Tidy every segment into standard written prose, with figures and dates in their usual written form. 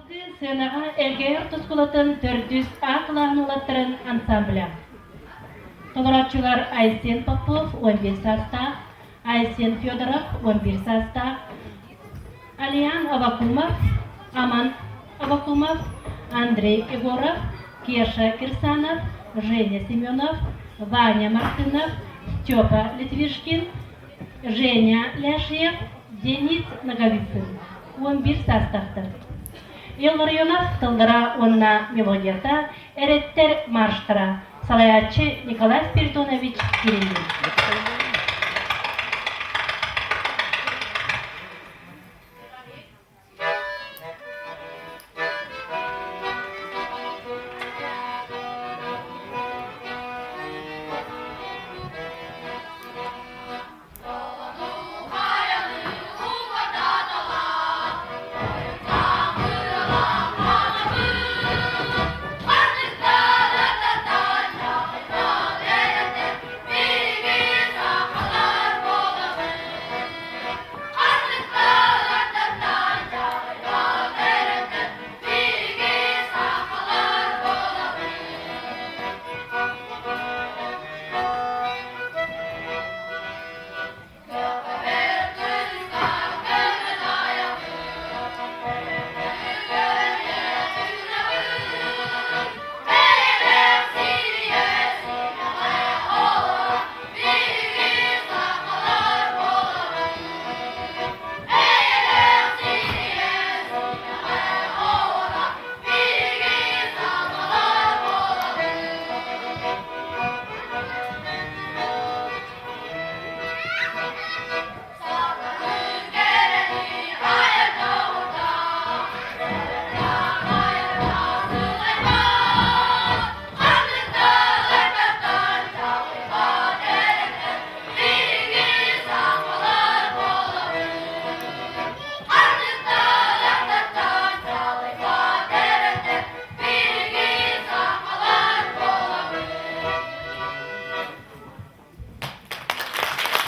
Салгыы сыанаҕа Элгээйи оскуолатын төрдүс А кылааһын уолаттарын ансамбля. Толорооччулар Айсен Попов 11 саастаах, Айсен Федоров 11 саастаах, Алиан Авакумов, Аман Авакумов, Андрей Егоров, Кеша Кирсанов, Женя Семенов, Ваня Мартынов, Степа Литвишкин, Женя Ляшьев, Денис Ноговицын 11 саастаахтар. Илларионов тыллара уонна мелодията эрэттэр марштара салайааччы Николай Спиридонович Кириллин.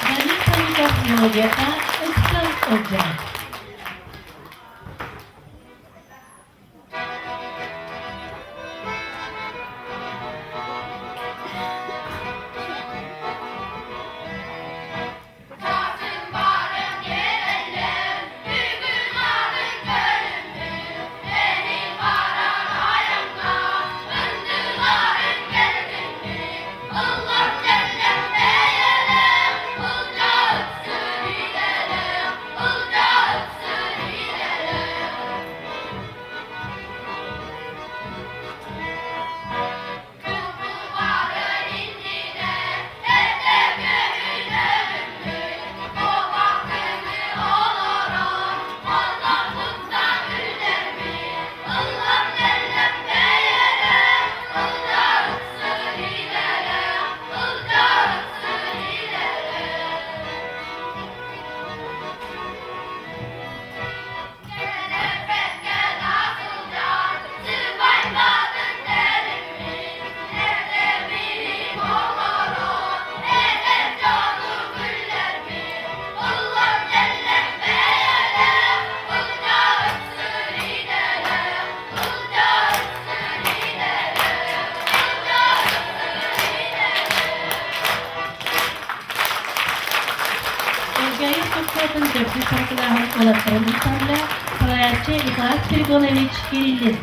Давид Павликов мелодията «Ыксал Ылдьаа». Элгээйи сопхуотун төрдүс саргылааһын уолаттарын ансамбля, салайааччы Николай Спиридонович Кириллин.